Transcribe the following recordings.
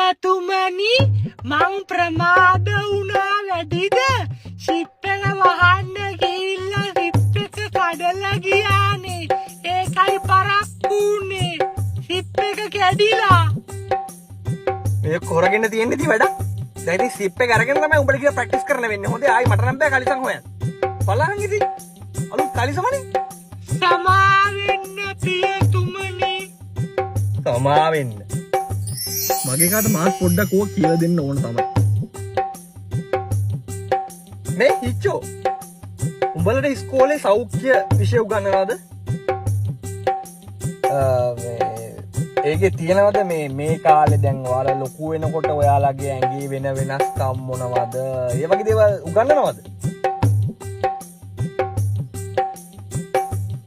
පියතුමනි, මං ප්‍රමාද වුණා වැඩිද? ෂිප් එක වහන්න ගිහිල්ලා සිප් එක කඩලා ගියානේ. ඒකයි පරක්කු වුණේ. සිප් එක කැඩිලා. මේ කරගෙන තියෙන ඉතින් වැඩක්. දැන් ඉතින් සිප් එක අරගෙන තමයි උඹට කියලා ප්‍රැක්ටිස් කරන්න වෙන්නේ. හොඳේ, ආයි මට නම් බෑ කලිසම් හොයන්න. බලහන් ඉතින්. අලුත් කලිසමනේ. සමාවෙන්න පියතුමනි. සමාවෙන්න. මගේ කාට මාත් පොඩ්ඩක් ඕක කියලා දෙන්න ඕන තමයි. මේ හිච්චෝ, උඹලට ඉස්කෝලේ සෞඛ්‍ය විෂය උගන්වනවද? මේ ඒකේ තියෙනවද මේ මේ කාලේ දැන් ඔයාලා ලොකු වෙනකොට ඔයාලගේ ඇඟේ වෙන වෙනස්කම් මොනවද? ඒ වගේ දේවල් උගන්වනවද?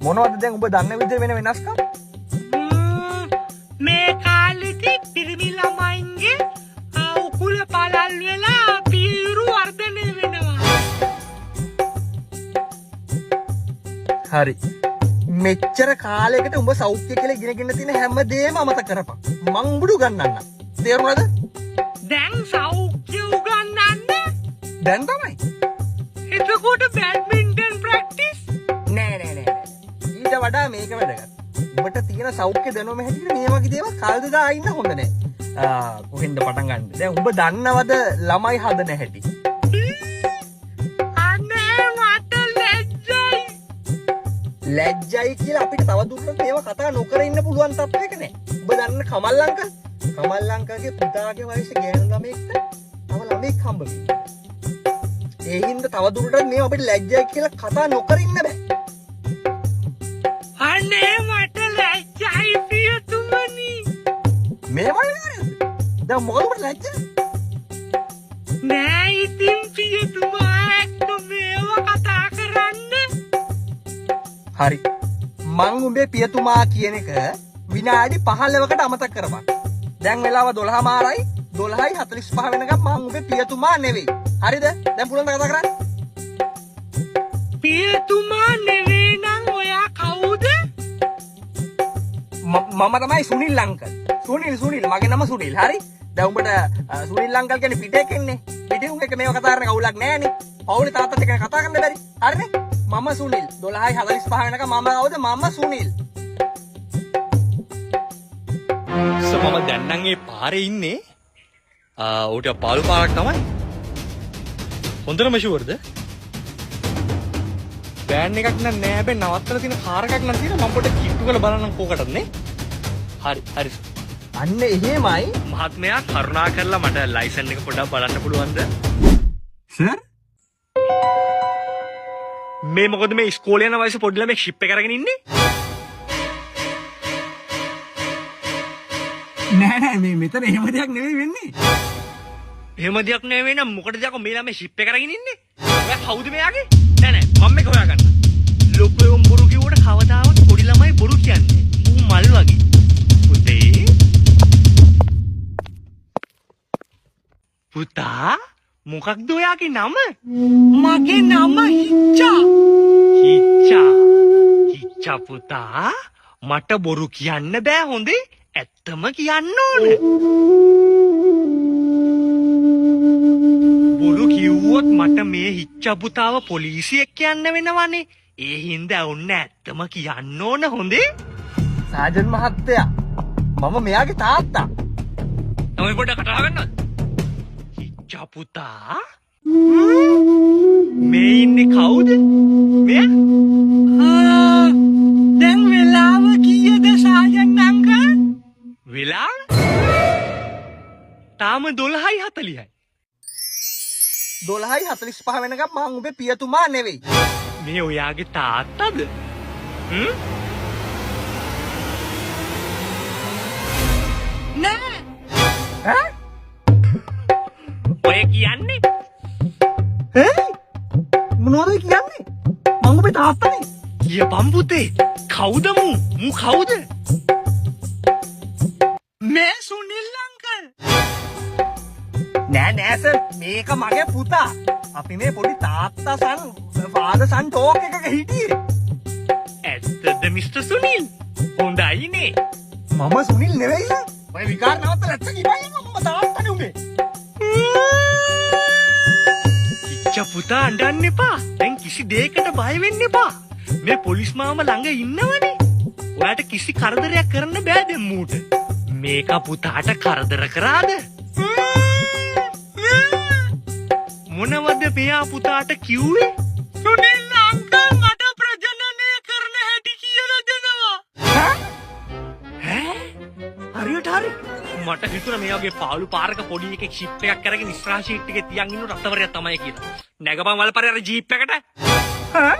මොනවද දැන් උඹ දන්න විදිහට වෙන වෙනස්කම්? මේ කාලෙදි පිරිමි ළමයින්ගේ උකුල පළල් වෙලා පියුරු වර්ධනය වෙනවා. හරි. මෙච්චර කාලයකට උඹ සෞඛ්‍ය කියලා ඉගෙනගෙන තියෙන හැම දෙයක්ම අමතක කරපන්. මං උඹට උගන්වන්නම්. තේරුණාද? දැන් සෞඛ්‍ය උගන්වන්න? දැන් තමයි. එතකොට බැඩ්මින්ටන් ප්‍රැක්ටිස්? නෑ නෑ නෑ නෑ. ඊට වඩා මේක වැදගත්. උඹට තියෙන සෞඛ්‍ය දැනුම හැටියට මේ වගේ දේවල් කල් දදා ඉන්න හොඳ නෑ. කොහෙන්ද පටන් ගන්නද? දැන් උඹ දන්නවද ළමයි හදන හැටි? අනේ මට ලැජ්ජයි. ලැජ්ජයි කියලා අපිට තව දුරටත් මේවා කතා නොකර ඉන්න පුළුවන් තත්ත්වයක නෑ. උඹ දන්න කමල් අංකල්? කමල් අංකල්ගේ පුතාගේ වයසේ ගෑනු ළමයෙක්ට තව ළමයෙක් හම්බ වෙනවා. ඒ හින්දා තව දුරටත් මේවා අපිට ලැජ්ජයි කියලා කතා නොකර ඉන්න බෑ. අනේ මට ලැජ්ජයි පියතුමනි. මේ වගේ වැරද්ද. දැන් මොකද උඹට ලැජ්ජ? නෑ ඉතින් පියතුමා එක්ක මේවා කතා කරන්න. හරි. මං උඹේ පියතුමා කියන එක විනාඩි 15කට අමතක කරපන්. දැන් වෙලාව 12:00මාරයි, 12:45 වෙනකම් මං උඹේ පියතුමා නෙවෙයි. හරිද? දැන් පුළුවන් ද කතා කරන්න? පියතුමා නෙවෙයි නම් ඔයා කවුද? මම තමයි සුනිල් අංකල්. සුනිල් සුනිල් මගේ නම සුනිල්. හරි? දැන් උඹට සුනිල් අංකල් කියන්නේ පිටේ එන්නේ. පිටේ උන් එක මේව කතා කරන කවුලක් නෑනේ. පවුලේ තාත්තත් එක්ක කතා කරන්න බැරි. හරිනේ? මම සුනිල්. 12:45 වෙනකම් මම කවුද? මම සුනිල්. මම දැන් නම් ඒ පාරේ ඉන්නේ. ඌට පාළු පාරක් තමයි. හොඳටම ෂුවර්ද? වෑන් එකක් නම් නෑ, හැබැයි නවත්තලා තියෙන කාර් එකක් නම් තියෙනවා. මම පොඩ්ඩක් කිට්ටු කරලා බලන්නම් කෝකටද නේ. හරි හරි. අන්න එහෙමයි. මහත්මයා, කරුණා කරලා මට ලයිසන් එක පොඩ්ඩක් බලන්න පුළුවන්ද? සර්? මේ මොකද මේ ඉස්කෝලේ යන වයසේ පොඩි ළමෙක් ෂිප් එක අරගෙන ඉන්නේ? නෑ නෑ, මේ මෙතන එහෙම දෙයක් නෙවෙයි වෙන්නේ. එහෙම දෙයක් නෙවෙයි නම් මොකටද යකෝ මේ ළමයි ෂිප් එක අරගෙන ඉන්නේ? ඔයා කවුද මෙයාගේ? නෑ නෑ, මම මේක හොයාගන්න. ලොකු එවුන් බොරු කිව්වට කවදාවත් පොඩි ළමයි බොරු කියන්නේ නෑ. ඌ මල් වගේ. පුතේ. පුතා, මොකක්ද ඔයාගේ නම? මගේ නම හිච්චා. හිච්චා. හිච්චා පුතා, මට බොරු කියන්න බෑ හොඳේ. ඇත්තම කියන්න ඕන. බොරු කිව්වොත් මට මේ හිච්චා පුතාව පොලිසියක් කියන්න වෙනවනේ. ඒ හින්දා ඔන්න ඇත්තම කියන්න ඕන හොඳේ. සාජන් මහත්තයා, මම මෙයාගේ තාත්තා. තමයි පොඩ්ඩක් කතා කරන්නවද? හිච්චා පුතා, මේ ඉන්නේ කවුද? මෙයා? දැන් වෙලාව කීයද සාජන් අංකල්? වෙලාව? තාම 12:40යි. 12:45 වෙනකම් මං උඹේ පියතුමා නෙවෙයි. මේ ඔයාගේ තාත්තද? නෑ. ඈ? ඔය කියන්නේ? ඈ? මොනවද ඔය කියන්නේ? මං උඹේ තාත්තනේ. කියපන් පුතේ. කවුද මූ? මූ කවුද? මේ සුනිල් අංකල්. නෑ නෑ සර්, මේක මගේ පුතා. අපි මේ පොඩි තාත්තා සන් ෆාදර් සන් ටෝක් එකක හිටියේ. ඇත්තද මිස්ටර් සුනිල්? හොඳයිනේ. මම සුනිල් නෙවෙයි සර්. ඔය විකාර නවත්තලා ඇත්ත කියපන් මම තාත්තා. පුතා අඬන්න එපා. දැන් කිසි දෙයකට බය වෙන්න එපා. මේ පොලිස් මාමා ළඟ ඉන්නවනේ. ඔයාට කිසි කරදරයක් කරන්න බෑ දැන් මූට. මේක පුතාට කරදර කරාද? මොනවද මෙයා පුතාට කිව්වේ? සුනිල් අංකල් මට ප්‍රජනනය කරන හැටි කියලා දෙනවා. ඈ? හරියට හරි. මට හිතුණා මේ වගේ පාළු පාරක පොඩි එකෙක් ෂිප් එකක් අරගෙන ඉස්සරහා සීට් එකේ තියන් ඉන්න රත්තරයක් තමයි කියලා. නැගපන් වල්පරේ අර ජීප් එකට. ඈ?